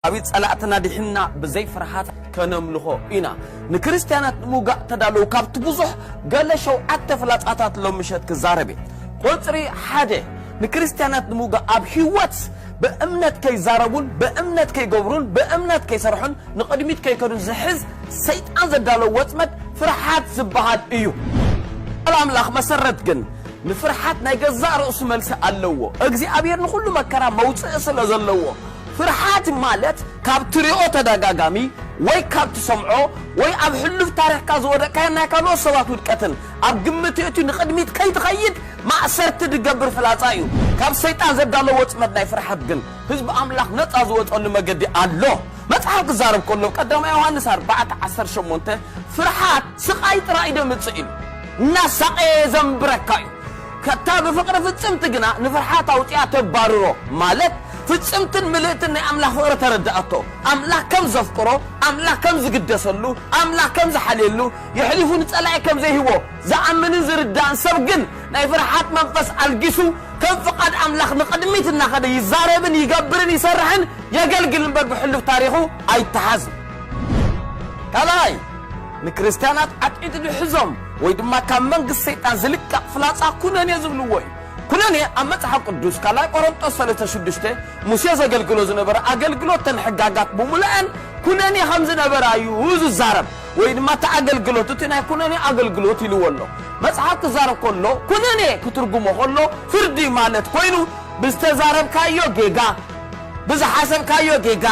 ኣቤት ጸላእትና ድሕና ብዘይ ፍርሃት ከነምልኾ ኢና። ንክርስትያናት ንምውጋእ ተዳለዉ ካብቲ ብዙሕ ገለ ሸውዓተ ፍላጻታት ሎም ምሸት ክዛረብ እየ። ቁጽሪ ሓደ፣ ንክርስትያናት ንምውጋእ ኣብ ህይወት ብእምነት ከይዛረቡን ብእምነት ከይገብሩን ብእምነት ከይሰርሑን ንቕድሚት ከይከዱን ዝሕዝ ሰይጣን ዘዳለዉ ወጽመድ ፍርሓት ዝበሃል እዩ። ቃል ኣምላኽ መሰረት ግን ንፍርሓት ናይ ገዛእ ርእሱ መልሲ ኣለዎ። እግዚኣብሔር ንኹሉ መከራ መውጽኢ ስለ ዘለዎ፣ ፍርሓት ማለት ካብ ትሪኦ ተደጋጋሚ ወይ ካብ ትሰምዖ ወይ ኣብ ሕሉፍ ታሪኽካ ዝወደቅካዮ ናይ ካልኦት ሰባት ውድቀትን ኣብ ግምት የእትዩ ንቕድሚት ከይትኸይድ ማእሰርቲ ዝገብር ፍላጻ እዩ። ካብ ሰይጣን ዘዳሎ ወጽመድ ናይ ፍርሓት ግን ህዝቢ ኣምላኽ ነጻ ዝወጸሉ መገዲ ኣሎ። መጽሓፍ ክዛረብ ከሎ ቀዳማይ ዮሃንስ ኣርባዕተ ዓሰርተ ሸሞንተ ፍርሓት ስቓይ ጥራይ ደምጽእ ኢሉ እናሳቐየ ዘንብረካ እዩ። ከታ ብፍቕሪ ፍጽምቲ ግና ንፍርሓት ኣውጺኣ ተባርሮ፣ ማለት ፍጽምትን ምልእትን ናይ ኣምላኽ ፍቕሪ ተረድኣቶ። ኣምላኽ ከም ዘፍቅሮ፣ ኣምላኽ ከም ዝግደሰሉ፣ ኣምላኽ ከም ዝሓልየሉ፣ የሕሊፉ ንጸላኢ ከም ዘይህቦ ዝኣምንን ዝርዳእን ሰብ ግን ናይ ፍርሓት መንፈስ ኣልጊሱ ከም ፍቓድ ኣምላኽ ንቕድሚት እናኸደ ይዛረብን ይገብርን ይሰርሕን የገልግል እምበር ብሕሉፍ ታሪኹ ኣይተሓዝን። ካልኣይ፣ ንክርስትያናት ዓጥዒቱ ዝሕዞም ወይ ድማ ካብ መንግስቲ ሰይጣን ዝልቀቕ ፍላጻ ኩነኔ ዝብልዎ እዩ። ኩነኔ ኣብ መጽሓፍ ቅዱስ ካልኣይ ቆሮንጦስ ሰለስተ ሽዱሽተ ሙሴ ዘገልግሎ ዝነበረ ኣገልግሎት ተን ሕጋጋት ብምሉአን ኩነኔ ከም ዝነበራ እዩ ዝዛረብ። ወይ ድማ እቲ ኣገልግሎት እቲ ናይ ኩነኔ ኣገልግሎት ኢልዎ ኣሎ። መጽሓፍ ክዛረብ ከሎ ኩነኔ ክትርጉሞ ከሎ ፍርዲ ማለት ኮይኑ ብዝተዛረብካዮ ጌጋ፣ ብዝሓሰብካዮ ጌጋ፣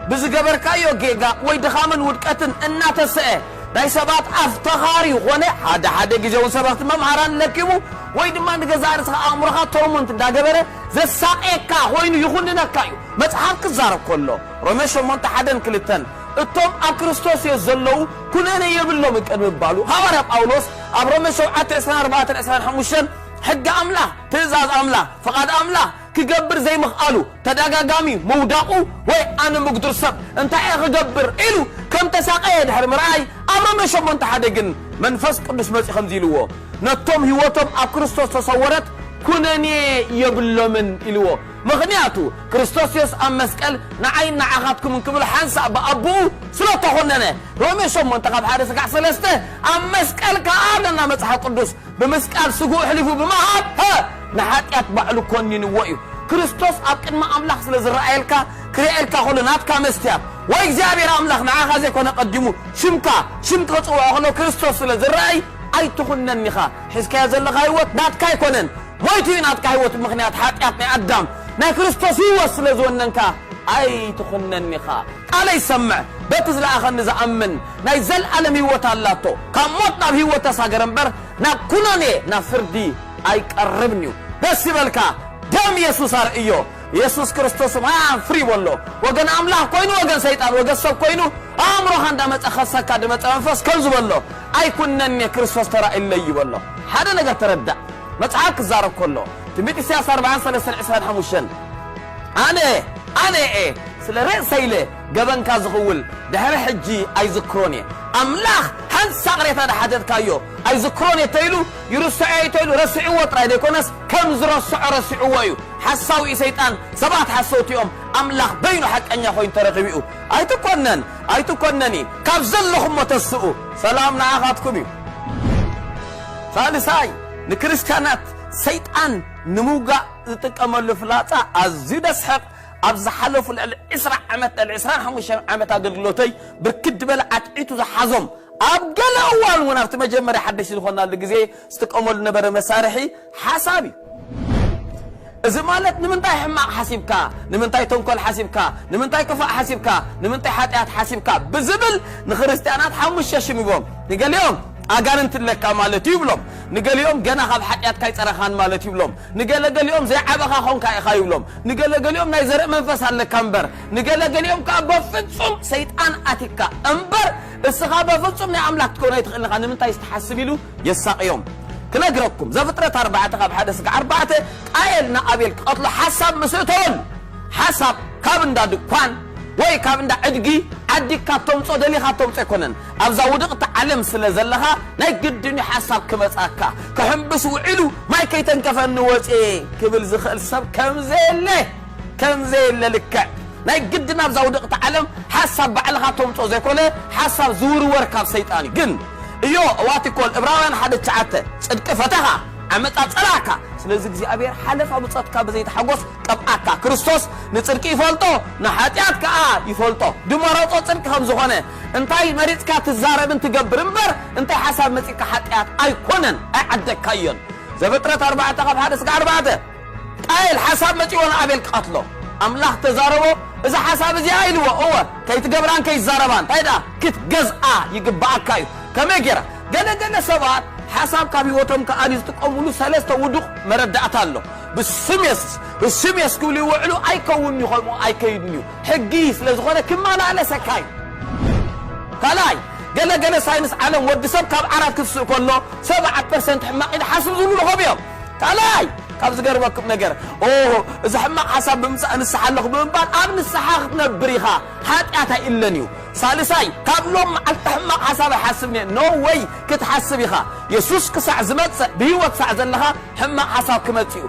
ብዝገበርካዮ ጌጋ ወይ ድኻምን ውድቀትን እናተሰአ ናይ ሰባት ኣፍ ተኻሪ ኾነ ሓደ ሓደ ግዜ እውን ሰባት መምሃራን ለኪሙ ወይ ድማ ንገዛእ ርእስኻ ኣእምሮኻ ቶርሞንት እንዳገበረ ዘሳቀየካ ኮይኑ ይኹንነካ እዩ። መጽሓፍ ክዛረብ ከሎ ሮሜ ሸሞንተ ሓደን ክልተን እቶም ኣብ ክርስቶስ የስ ዘለዉ ኩነኔ የብሎም ቅድሚ ምባሉ ሃዋርያ ጳውሎስ ኣብ ሮሜ ሸውዓተ ዕስራን ኣርባዕተን ዕስራን ሓሙሽተን ሕጊ ኣምላኽ ትእዛዝ ኣምላኽ ፍቓድ ኣምላኽ ክገብር ዘይምኽኣሉ ተደጋጋሚ ምውዳቑ ወይ ኣነ ምጉዱር ሰብ እንታይ እየ ክገብር ኢሉ ከም ተሳቀየ ድሕሪ ምርኣይ ኣብ ሮሜ ሸሞንተ ሓደ ግን መንፈስ ቅዱስ መጺ ከምዚ ኢልዎ ነቶም ህይወቶም ኣብ ክርስቶስ ተሰወረት ኩነኔ የብሎምን ኢልዎ። ምኽንያቱ ክርስቶስ የሱስ ኣብ መስቀል ንዓይን ንዓኻትኩምን ክብል ሓንሳእ ብኣቦኡ ስለ ተኾነነ ሮሜ ሸሞንተ ካብ ሓደ ስጋዕ ሰለስተ ኣብ መስቀል ከኣ ኣለና መጽሓፍ ቅዱስ ብምስቃል ስግኡ ኣሕሊፉ ብምሃብ ንሓጢኣት ባዕሉ ኮኒንዎ እዩ። ክርስቶስ ኣብ ቅድሚ ኣምላኽ ስለ ዝረኣየልካ ክርእየልካ ከሎ ናትካ መስትያት ወይ እግዚኣብሔር ኣምላኽ ንዓኻ ዘይኮነ ቀዲሙ ሽምካ ሽም ክጽውዖ ከሎ ክርስቶስ ስለ ዝረኣይ ኣይትኹነን ኢኻ። ሒዝካዮ ዘለኻ ህይወት ናትካ ኣይኮነን። ሞይቱ እዩ ናትካ ህይወት ምኽንያት ሓጢኣት ናይ ኣዳም ናይ ክርስቶስ ህይወት ስለ ዝወነንካ ኣይትኹነን ኢኻ። ቃለይ ሰምዕ፣ በቲ ዝለኣኸኒ ዝኣምን ናይ ዘለኣለም ህይወት ኣላቶ። ካብ ሞት ናብ ህይወት ተሳገረ እምበር ናብ ኩነኔ ናብ ፍርዲ ኣይቀርብን እዩ። ደስ ይበልካ፣ ደም የሱስ ኣርእዮ። የሱስ ክርስቶስ ማን ፍሪ በሎ። ወገን ኣምላኽ ኮይኑ ወገን ሰይጣን ወገን ሰብ ኮይኑ ኣእምሮኻ እንዳመጸ ከሰካ ድመጸ መንፈስ ከም ዝበሎ ኣይኩነን ክርስቶስ ተራእይለይ ይበሎ። ሓደ ነገር ተረዳእ። መጽሓፍ ክዛረብ ከሎ ትንቢት ኢሳያስ ኣርባዓን ሰለስተን ዕስራን ሓሙሽተን ኣነ ኣነ እየ ስለ ርእሰ ኢለ ገበንካ ዝኽውል ድሕሪ ሕጂ ኣይዝክሮን እየ። ኣምላኽ ሓንሳእ ቅሬታ ድሓተትካዮ ኣይዝክሮን እየ ተይሉ ይርስዖ እየ ተይሉ ረስዕዎ ጥራይ ዘይኮነስ ከም ዝረስዖ ረስዕዎ እዩ። ሓሳዊ እዩ ሰይጣን። ሰባት ሓሰውቲ እዮም። ኣምላኽ በይኑ ሓቀኛ ኮይኑ ተረኺቡ እዩ። ኣይትኮነን ኣይትኮነኒ ካብ ዘለኹሞ ተስኡ። ሰላም ንዓኻትኩም እዩ። ሳልሳይ ንክርስትያናት ሰይጣን ንምውጋእ ዝጥቀመሉ ፍላጻ ኣዝዩ ደስሕቕ። ኣብ ዝሓለፉ ልዕሊ ዕስራ ዓመት ልዕሊ ዕስራን ሓሙሽተን ዓመት ኣገልግሎተይ ብርክት ዝበለ ዓትዒቱ ዝሓዞም ኣብ ገለ እዋን እውን ኣብቲ መጀመርያ ሓደሽ ዝኾናሉ ግዜ ዝጥቀመሉ ነበረ መሳርሒ ሓሳብ እዩ። እዚ ማለት ንምንታይ ሕማቕ ሓሲብካ፣ ንምንታይ ተንኮል ሓሲብካ፣ ንምንታይ ክፋእ ሓሲብካ፣ ንምንታይ ሓጢኣት ሓሲብካ ብዝብል ንክርስትያናት ሓሙሽተ ሽም ይቦም። ንገሊኦም ኣጋንንት ኣለካ ማለት እዩ ይብሎም። ንገሊኦም ገና ካብ ሓጢኣትካ ኣይጸረኻን ማለት ይብሎም። ንገለገሊኦም ዘይዓበኻ ኾንካ ኢኻ ይብሎም። ንገለገሊኦም ናይ ዘርኢ መንፈስ ኣለካ እምበር። ንገለገሊኦም ከኣ በፍጹም ሰይጣን ኣቲካ እምበር እስኻ በፍጹም ናይ ኣምላኽ ክትከውን ኣይትኽእልን ኢኻ። ንምንታይ ትሓስብ ኢሉ የሳቕዮም። ክነግረኩም ዘፍጥረት ኣርባዕተ ካብ ሓደ ስጋ ኣርባዕተ ቃየል ንኣቤል ክቐትሎ ሓሳብ ምስ እተወሉ ሓሳብ ካብ እንዳ ድኳን ወይ ካብ እንዳ ዕድጊ ዓዲግካ ተምጾ ደሊኻ ተምጾ ኣይኮነን። ኣብዛ ውድቕቲ ዓለም ስለ ዘለኻ ናይ ግድን እዩ ሓሳብ ክመጻካ። ክሕምብስ ውዒሉ ማይ ከይተንከፈኒ ወጽኤ ክብል ዝኽእል ሰብ ከም ዘየለ ከም ዘየለ ልክዕ ናይ ግድን ኣብዛ ውድቕቲ ዓለም ሓሳብ ባዕልኻ ተምጾ ዘይኮነ፣ ሓሳብ ዝውርወር ካብ ሰይጣን እዩ። ግን እዮ፣ እዋቲኮል፣ ዕብራውያን ሓደ ትሽዓተ፣ ጽድቂ ፈተኻ፣ ዓመጻ ጸላእካ፣ ስለዚ እግዚኣብሔር ሓለፋ ብጾትካ ብዘይተሓጎስ ቀብኣካ። ክርስቶስ ንጽድቂ ይፈልጦ፣ ንሓጢኣት ከኣ ይፈልጦ። ድመረጾ ጽድቂ ከም ዝኾነ፣ እንታይ መሪጽካ ትዛረብን ትገብር እምበር፣ እንታይ ሓሳብ መጺካ ሓጢኣት ኣይኮነን፣ ኣይዓደግካዮን። ዘፍጥረት ኣርባዕተ ካብ ሓደ እስከ ኣርባዕተ። ቃየል ሓሳብ መጺዎ ንኣቤል ክቐትሎ ኣምላኽ ተዛረቦ። እዚ ሓሳብ እዚ ኢልዎ፣ እወ፣ ከይትገብራን ከይትዛረባን፣ እንታይ ደኣ ክትገዝኣ ይግብኣካ እዩ። ከመይ ገይራ? ገለ ገለ ሰባት ሓሳብ ካብ ህይወቶም ክኣልዩ ዝጥቀምሉ ሰለስተ ውዱቕ መረዳእታ ኣሎ። ብስም የሱስ፣ ብስም የሱስ ክብሉ ይውዕሉ፣ ኣይከውንን እዩ፣ ከምኡ ኣይከይድን እዩ። ሕጊ ስለ ዝኾነ ክመላለሰካ እዩ። ካልኣይ፣ ገለ ገለ ሳይንስ ዓለም ወዲ ሰብ ካብ ዓራት ክትስእ ከሎ ሰብዓ ፐርሰንት ሕማቕ ኢሉ ሓስብ ዝብሉ ረኸቡ እዮም። ካልኣይ፣ ካብ ዝገርመኩም ነገር፣ ኦ፣ እዚ ሕማቕ ሓሳብ ብምምጻእ ንስሓ ኣለኹ ብምባል ኣብ ንስሓ ክትነብር ኢኻ። ሓጢኣት ኣይእለን እዩ። ሳልሳይ፣ ካብ ሎም መዓልቲ ሕማቕ ሓሳብ ኣይሓስብን እየ። ኖ ወይ፣ ክትሓስብ ኢኻ። የሱስ ክሳዕ ዝመጽእ፣ ብህይወት ክሳዕ ዘለኻ ሕማቕ ሓሳብ ክመጽእ እዩ።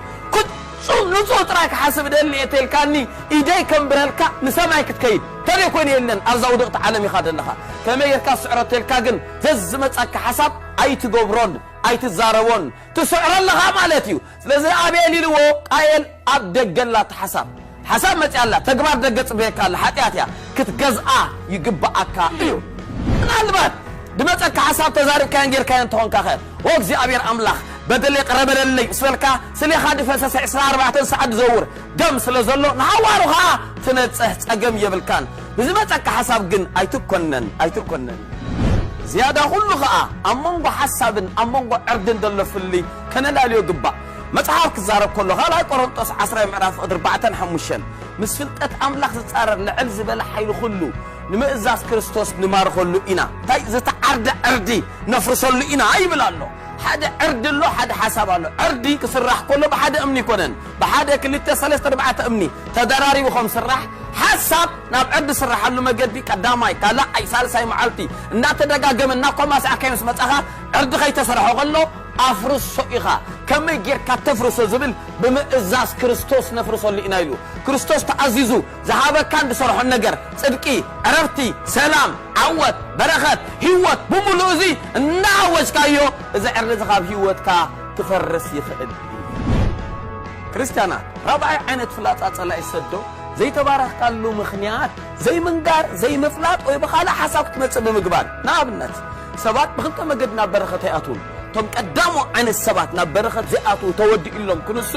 ፍጹም ንጹህ ጥራይ ክሓስብ እደሊ እየ ተልካኒ፣ ኢደይ ከንብረልካ ንሰማይ ክትከይድ። ተደይ ኮይኑ የለን፣ ኣብዛ ውድቕቲ ዓለም ኢኻ ዘለኻ። ከመይ ጌርካ ስዕሮ ተልካ ግን ዘዝመጻካ ሓሳብ ኣይትገብሮን ኣይትዛረቦን፣ ትስዕሮ ኣለኻ ማለት እዩ። ስለዚ ኣቤል ኢልዎ ቃየል ኣብ ደገ ኣላ እቲ ሓሳብ። ሓሳብ መጺኣላ፣ ተግባር ደገ ጽበየካ ኣላ፣ ሓጢኣት እያ፣ ክትገዝኣ ይግብኣካ እዩ። ምናልባት ድመጸካ ሓሳብ ተዛሪብካዮን ጌርካዮን እንተኾንካ ኸ፣ "ኦ እግዚኣብሔር ኣምላኽ፣ በደለይ ቅረ በለለይ" ምስ በልካ፣ ስሌኻ ድፈሰሰ ዕስራን ኣርባዕተን ሰዓት ዝዘውር ደም ስለ ዘሎ፣ ንሓዋሩ ኸኣ ትነጽህ ጸገም የብልካን። ብዝመጸካ ሓሳብ ግን ኣይትኮነን፣ ኣይትኮነን። ዝያዳ ኩሉ ኸኣ ኣብ መንጎ ሓሳብን ኣብ መንጎ ዕርድን ዘሎ ፍልልይ ከነላልዮ ግባእ። መጽሓፍ ክዛረብ ከሎ፣ ካልኣይ ቆሮንጦስ ዓስራይ ምዕራፍ ዕድ ኣርባዕተን ሓሙሽተን፣ ምስ ፍልጠት ኣምላኽ ዝጻረር ልዕል ዝበለ ሓይሊ ኩሉ ንምእዛዝ ክርስቶስ ንማርኸሉ ኢና። እንታይ? ዝተዓርደ ዕርዲ ነፍርሰሉ ኢና ይብል ኣሎ። ሓደ ዕርዲ ኣሎ፣ ሓደ ሓሳብ ኣሎ። ዕርዲ ክስራሕ ከሎ ብሓደ እምኒ ኣይኮነን። ብሓደ፣ ክልተ፣ ሰለስተ፣ ኣርባዕተ እምኒ ተደራሪቡ ከም ዝስራሕ፣ ሓሳብ ናብ ዕርዲ ዝስረሓሉ መገዲ ቀዳማይ፣ ካልኣይ፣ ሳልሳይ መዓልቲ እናተደጋገመ እናኮማሰዕካዮ ምስ መጻኻ፣ ዕርዲ ከይተሰርሖ ከሎ ኣፍርሶ ኢኻ። ከመይ ጌርካ ተፍርሶ ዝብል ብምእዛዝ ክርስቶስ ነፍርሰሉ ኢና ኢሉ። ክርስቶስ ተኣዚዙ ዝሃበካን ዝሰርሖን ነገር፣ ጽድቂ፣ ዕረፍቲ፣ ሰላም፣ ዓወት፣ በረኸት፣ ህይወት ብምሉኡ እዚ እናኣወጅካዮ፣ እዚ ዕርዲ እዚ ካብ ህይወትካ ክፈርስ ይኽእል እዩ። ክርስትያናት፣ ራብዓይ ዓይነት ፍላጻ ጸላኢ ዝሰዶ ዘይተባረኽካሉ ምኽንያት ዘይምንጋር፣ ዘይምፍላጥ ወይ ብኻልእ ሓሳብ ክትመጽእ ብምግባር። ንኣብነት፣ ሰባት ብኽልተ መገዲ ናብ በረኸት ኣይኣትዉን። እቶም ቀዳሞ ዓይነት ሰባት ናብ በረኸት ዘይኣትዉ ተወዲኡሎም ክንሱ፣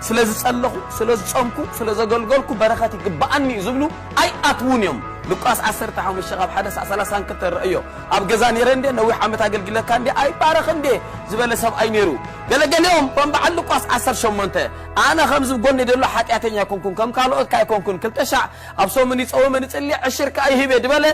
ስለ ዝጸለኹ፣ ስለ ዝጸምኩ፣ ስለ ዘገልገልኩ በረኸት ይግብኣኒ እዩ ዝብሉ ኣይኣትዉን እዮም። ሉቃስ ዓሰርተ ሓሙሽተ ካብ ሓደ ሳዕ ሰላሳን ክልተን ረእዮ። ኣብ ገዛ ነይረ እንዴ፣ ነዊሕ ዓመት ኣገልጊለካ እንዴ፣ ኣይባረኽ እንዴ ዝበለ ሰብኣይ ነይሩ። ገለገሊኦም ከም በዓል ሉቃስ ዓሰርተ ሸሞንተ፣ ኣነ ከምዚ ጎኒ ዘሎ ሓጢኣተኛ ኣይኮንኩን፣ ከም ካልኦት ከኣ ኣይኮንኩን፣ ክልተ ሻዕ ኣብ ሰሙን ይጸውምን ይጽሊ፣ ዕሽር ከኣ ይህብ እየ ዝበለ፣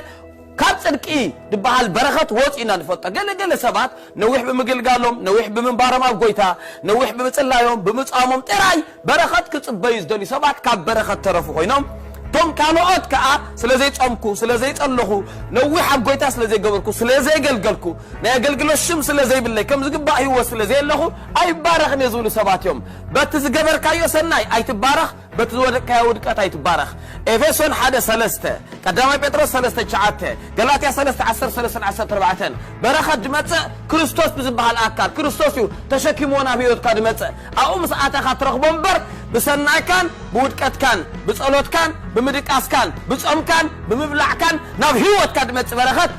ካብ ጽድቂ ዝበሃል በረኸት ወጺኡ ኢና ንፈልጦ። ገለ ገለ ሰባት ነዊሕ ብምግልጋሎም፣ ነዊሕ ብምንባሮም ኣብ ጎይታ፣ ነዊሕ ብምጽላዮም፣ ብምጻሞም ጥራይ በረኸት ክጽበዩ ዝደልዩ ሰባት ካብ በረኸት ተረፉ ኮይኖም፣ እቶም ካልኦት ከኣ ስለ ዘይጾምኩ፣ ስለ ዘይጸለኹ፣ ነዊሕ ኣብ ጎይታ ስለ ዘይገበርኩ፣ ስለ ዘየገልገልኩ፣ ናይ ኣገልግሎት ሽም ስለ ዘይብለይ፣ ከም ዝግባእ ህይወት ስለ ዘየለኹ ኣይባረኽን እየ ዝብሉ ሰባት እዮም። በቲ ዝገበርካዮ ሰናይ ኣይትባረኽ፣ በቲ ዝወደቅካዮ ውድቀት ኣይትባረኽ። ኤፌሶን ሓደ ሰለስተ፣ ቀዳማይ ጴጥሮስ ሰለስተ ትሽዓተ፣ ገላትያ ሰለስተ ዓሰርተ ሰለስተ ዓሰርተ ኣርባዕተን፣ በረኸት ዝመጽእ ክርስቶስ ብዝበሃል ኣካል፣ ክርስቶስ እዩ ተሸኪምዎ ናብ ህይወትካ ዝመጽእ። ኣብኡ ምስ ኣተኻ ትረኽቦ እምበር፣ ብሰናይካን ብውድቀትካን፣ ብጸሎትካን ብምድቃስካን፣ ብጾምካን ብምብላዕካን ናብ ህይወትካ ዝመጽእ በረኸት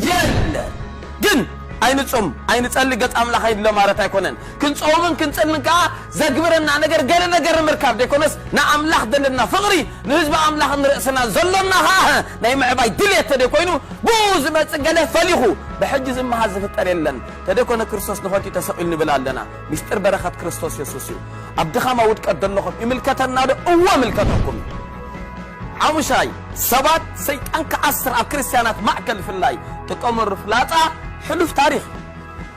የለ። ግን ኣይንጹም፣ ኣይንጸሊ፣ ገጽ ኣምላኽ ኣይድለ ማለት ኣይኮነን። ክንጸውምን ክንጽልን ከኣ ዘግብረና ነገር ገለ ነገር ንምርካብ ዘይኮነስ፣ ንኣምላኽ ዘለና ፍቕሪ፣ ንህዝቢ ኣምላኽ ንርእስና ዘሎና ከኣ ናይ ምዕባይ ድልየት ተደይ ኮይኑ፣ ብኡ ዝመጽእ ገለ ፈሊኹ፣ ብሕጂ ዝመሃዝ ዝፍጠር የለን። ተደይኮነ ክርስቶስ ንኸንቱ ተሰቒሉ ንብል ኣለና። ምስጢር በረኸት ክርስቶስ የሱስ እዩ። ኣብ ድኻማ ውድቀት ዘለኹም ይምልከተና ዶ? እወ፣ ምልከተኩም። ሓሙሻይ፣ ሰባት ሰይጣን ክኣስር ኣብ ክርስትያናት ማእከል ብፍላይ ጥቀመሉ ፍላጻ ሕሉፍ ታሪኽ።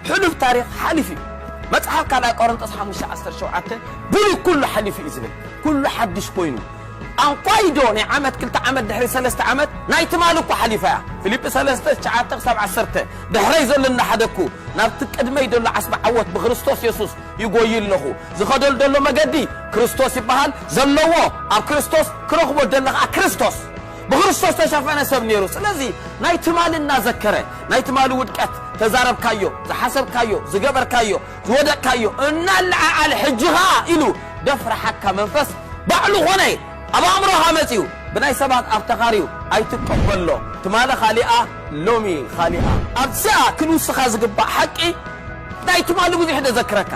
ሕሉፍ ታሪኽ ሓሊፉ እዩ። መጽሓፍ ካልኣይ ቆሮንቶስ ሓሙሽተ ዓሰርተ ሸውዓተ፣ ብሉይ ኩሉ ሓሊፉ እዩ ዝብል። ኩሉ ሓድሽ ኮይኑ። ኣንኳይዶ ናይ ዓመት ክልተ ዓመት ድሕሪ ሰለስተ ዓመት ናይ ትማሊ እኮ ሓሊፋ እያ። ፊልጲ ሰለስተ ትሽዓተ ክሳብ ዓሰርተ ድሕረይ ዘሎ እናሓደግኩ ናብቲ ቅድመይ ዘሎ ዓስቢ ዓወት ብክርስቶስ የሱስ ይጎይ ኣለኹ። ዝኸደሉ ዘሎ መገዲ ክርስቶስ ይበሃል። ዘለዎ ኣብ ክርስቶስ ክረኽቦ ደለ ኸዓ ክርስቶስ። ብክርስቶስ ተሸፈነ ሰብ ነይሩ። ስለዚ ናይ ትማሊ እናዘከረ ናይ ትማሊ ውድቀት ተዛረብካዮ፣ ዝሓሰብካዮ፣ ዝገበርካዮ፣ ዝወደቅካዮ እናለዓዓለ ሕጂ ኸዓ ኢሉ ደፍረሓካ መንፈስ ባዕሉ ኾነ። ኣብ ኣእምሮኻ መጺኡ ብናይ ሰባት ኣብ ተኻርዩ ኣይትቀበሎ። ትማሊ ኻሊኣ ሎሚ ኻሊኣ። ኣብዚኣ ክንውስኻ ዝግባእ ሓቂ ናይ ትማሊ ብዙሕ ደዘክረካ።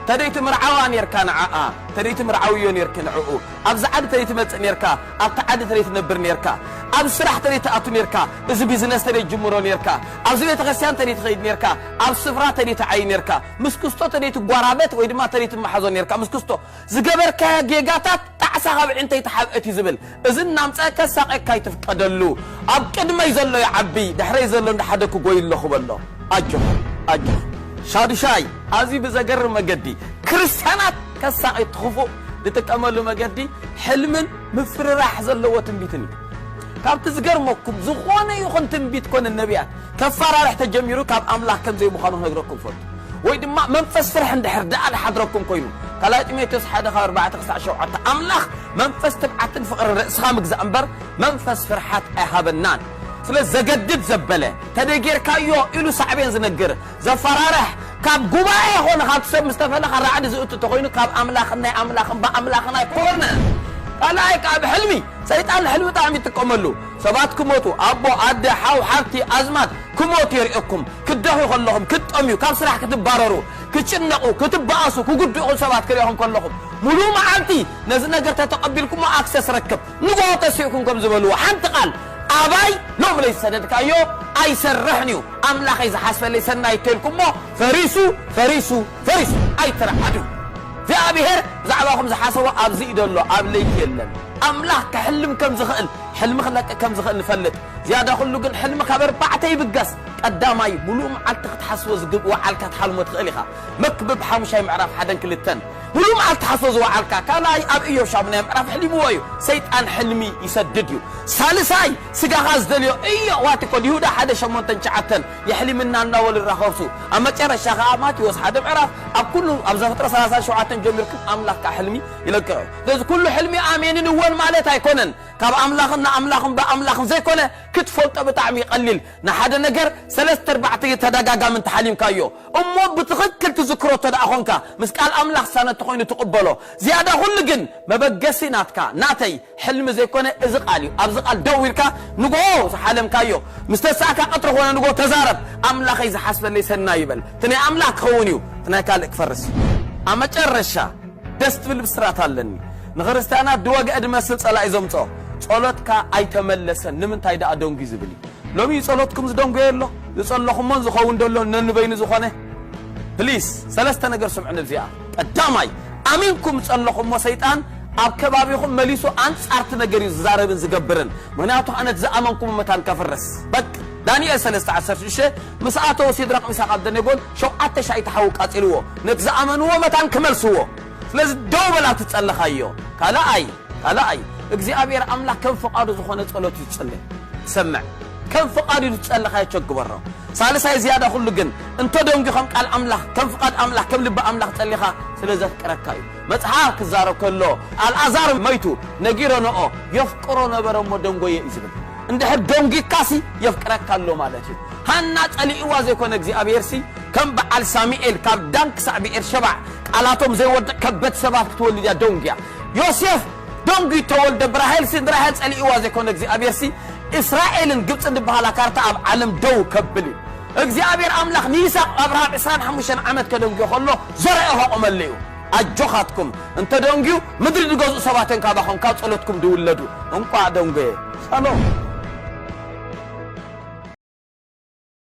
ተደይ ትምርዓዋ ኔርካ ንዓኣ፣ ተደይ ትምርዓውዮ ኔርኪ ንዕኡ። ኣብዚ ዓዲ ተደይ ትመጽእ ኔርካ፣ ኣብቲ ዓዲ ተደይ ትነብር ኔርካ፣ ኣብ ስራሕ ተደይ ትኣቱ ኔርካ፣ እዚ ቢዝነስ ተደይ ትጅምሮ ኔርካ፣ ኣብዚ ቤተክርስትያን ተደይ ትኸይድ ኔርካ፣ ኣብ ስፍራ ተደይ ትዓይ ኔርካ፣ ምስ ክስቶ ተደይ ትጓራበት ወይ ድማ ተደይ ትመሓዞ ኔርካ። ምስ ክስቶ ዝገበርካዮ ጌጋታት ጣዕሳ ካብ ዕንተይ ተሓብአት እዩ ዝብል። እዚ እናምጸአ ከሳቐካ ኣይትፍቀደሉ። ኣብ ቅድመይ ዘሎ ይዓቢ፣ ድሕረይ ዘሎ እንዳሓደግኩ ጎይ ኣለኹ በሎ። ኣጆኻ፣ ኣጆኻ። ሻዱሻይ፣ ኣዝዩ ብዘገርም መገዲ ክርስትያናት ከሳቒ እቲ ክፉእ ዝጥቀመሉ መገዲ ሕልምን ምፍርራሕ ዘለዎ ትንቢትን እዩ። ካብቲ ዝገርመኩም፣ ዝኾነ ይኹን ትንቢት ኮነ ነቢያት ከፈራርሕ ተጀሚሩ ካብ ኣምላኽ ከም ዘይምዃኑ ክነግረኩም እፈቱ። ወይ ድማ መንፈስ ፍርሒ እንድሕር ደኣ ዝሓድረኩም ኮይኑ፣ ካልኣይ ጢሞቴዎስ ሓደ ካብ ኣርባዕተ ክሳዕ ሸውዓተ፣ ኣምላኽ መንፈስ ትብዓትን ፍቕርን ርእስኻ ምግዛእ እምበር መንፈስ ፍርሓት ኣይሃበናን። ስለ ዘገድድ ዘበለ፣ ተደይ ጌርካዮ ኢሉ ሳዕቤን ዝነግር፣ ዘፈራርሕ፣ ካብ ጉባኤ ኾነ ካብ ሰብ ምስ ተፈለኻ ራዕዲ ዝእቱ ተኾይኑ ካብ ኣምላኽን ናይ ኣምላኽን ብኣምላኽን ኣይኮነ። ካልኣይ ካብ ሕልሚ፣ ሰይጣን ንሕልሚ ብጣዕሚ ይጥቀመሉ። ሰባት ክሞቱ፣ ኣቦ፣ ኣደ፣ ሓው፣ ሓብቲ፣ ኣዝማድ ክሞቱ የርእየኩም። ክትደኽዩ ከለኹም፣ ክትጠምዩ፣ ካብ ስራሕ ክትባረሩ፣ ክትጭነቑ፣ ክትበኣሱ፣ ክጉድኡኹም ሰባት ክርእኹም ከለኹም፣ ሙሉእ መዓልቲ ነዚ ነገር ተተቐቢልኩሞ ኣክሰስ ረክብ። ንግሆ ተሲእኩም ከም ዝበልዎ፣ ሓንቲ ቃል፣ ኣባይ ሎም ለይሰደድካዮ ኣይሰርሕን እዩ፣ ኣምላኸይ ዝሓስበለይ ሰናይ ተልኩሞ፣ ፈሪሱ፣ ፈሪሱ፣ ፈሪሱ። ኣይትርዓዱ። እግዚኣብሔር ብዛዕባኹም ዝሓሰቦ ኣብዚ እዩ ዘሎ፣ ኣብ ለይቲ የለን። ኣምላኽ ክሕልም ከም ዝኽእል፣ ሕልሚ ክለቅቕ ከም ዝኽእል ንፈልጥ። ዝያዳ ኩሉ ግን ሕልሚ ካብ ኣርባዕተ ይብገስ። ቀዳማይ፣ ሙሉእ መዓልቲ ክትሓስቦ ዝግብ-፣ ወዓልካ ትሓልሞ ትኽእል ኢኻ። መክብብ ሓሙሻይ ምዕራፍ ሓደን ክልተን። ሙሉእ መዓልቲ ሓስቦ ዝወዓልካ፣ ካልኣይ ኣብ ኢዮብ ሻሙናይ ምዕራፍ ሕሊምዎ እዩ። ሰይጣን ሕልሚ ይሰድድ እዩ። ሳልሳይ፣ ስጋኻ ዝደልዮ እዮ ዋቲኮን ይሁዳ ሓደ ሸሞንተን ትሽዓተን የሕሊምና እናበሉ ይራኸብሱ። ኣብ መጨረሻ ኸዓ ማቴዎስ ሓደ ምዕራፍ ኣብ ኩሉ ኣብ ዘፍጥረት ሰላሳን ሸውዓተን ጀሚርኩም ኣምላኽ ከዓ ሕልሚ ይለቅቕ እዩ። ስለዚ ኩሉ ሕልሚ ኣሜንን እወን ማለት ኣይኮነን። ካብ ኣምላኽን ንኣምላኽን ብኣምላኽን ዘይኮነ ክትፈልጦ ብጣዕሚ ይቐሊል። ንሓደ ነገር ሰለስተ ኣርባዕተ ተደጋጋሚ እንተሓሊምካዮ እሞ ብትኽክል ትዝክሮ እንተ ደኣ ኾንካ ምስ ቃል ኣምላኽ ዝሳነ እንተኾይኑ ትቕበሎ። ዝያዳ ኩሉ ግን መበገሲ ናትካ ናተይ ሕልሚ ዘይኮነ እዚ ቃል እዩ። ኣብዚ ቃል ደው ኢልካ ንግሆ ዝሓለምካዮ ምስ ተሳእካ ቀትሪ ኾነ ንግሆ ተዛረብ። ኣምላኸይ ዝሓስበለይ ሰናይ ይበል። እቲ ናይ ኣምላኽ ክኸውን እዩ፣ እቲ ናይ ካልእ ክፈርስ እዩ። ኣብ መጨረሻ ደስ ትብል ብስራት ኣለኒ። ንክርስትያናት ድወግአ ድመስል ጸላኢ ዘምጽኦ ጸሎትካ ኣይተመለሰን ንምንታይ ደኣ ደንጉ ዝብል እዩ። ሎሚ ጸሎትኩም ዝደንጎየ ኣሎ፣ ዝጸለኹሞን ዝኸውን ደሎ ነንበይኑ ዝኾነ። ፕሊስ፣ ሰለስተ ነገር ስምዑ ነብዚኣ። ቀዳማይ፣ ኣሚንኩም ዝጸለኹሞ ሰይጣን ኣብ ከባቢኹም መሊሱ ኣንጻርቲ ነገር እዩ ዝዛረብን ዝገብርን። ምኽንያቱ ኣነ ዝኣመንኩም መታን ከፍርስ። በቃ፣ ዳንኤል ሰለስተ ዓሰርተ ሽዱሽተ ምስ ኣተው ሲድራቅ፣ ሚሳቅ፣ ኣብደኔጎን ሸውዓተ ሻይ ተሓዊ ቃጺልዎ። ነቲ ዝኣመንዎ መታን ክመልስዎ። ስለዚ ደው በል ኣብቲ ዝጸለኻዮ። ካልኣይ፣ ካልኣይ፣ እግዚኣብሔር ኣምላኽ ከም ፍቓዱ ዝኾነ ጸሎት እዩ ዝጽሊ። ሰምዕ፣ ከም ፍቓዱ እዩ ዝጸለኻዮ ቸግበሮ። ሳልሳይ ዝያዳ ኩሉ ግን፣ እንተ ደንጉ ከም ቃል ኣምላኽ፣ ከም ፍቓድ ኣምላኽ፣ ከም ልቢ ኣምላኽ ጸሊኻ ስለ ዘፍቅረካ እዩ። መጽሓፍ ክዛረብ ከሎ፣ ኣልኣዛር መይቱ ነጊረንኦ፣ የፍቅሮ ነበረ እሞ ደንጎየ እዩ ዝብል። እንድሕር ደንጊካሲ የፍቅረካ ኣሎ ማለት እዩ። ሃና ጸሊእዋ ዘይኮነ እግዚኣብሔርሲ፣ ከም በዓል ሳሙኤል ካብ ዳን ክሳዕ ብኤርሸባ ቃላቶም ዘይወድቕ ከበድ ሰባት ክትወልድ እያ ደንጉያ። ዮሴፍ ደንጉ ተወልደ ብራሄልሲ፣ ንራሄል ጸሊእዋ ዘይኮነ እግዚኣብሔርሲ፣ እስራኤልን ግብጽን ዝበሃላ ካርታ ኣብ ዓለም ደው ከብል እዩ። እግዚኣብሔር ኣምላኽ ንይስሐቅ ኣብርሃም ዕስራን ሓሙሽተን ዓመት ከደንጉዮ ከሎ ዘርአ ከቆመሉ እዩ። ኣጆኻትኩም፣ እንተ ደንጉዩ ምድሪ ዝገዝኡ ሰባት እዮም ካባኹም ካብ ጸሎትኩም ዝውለዱ። እንቋዕ ደንጎየ። ሻሎም።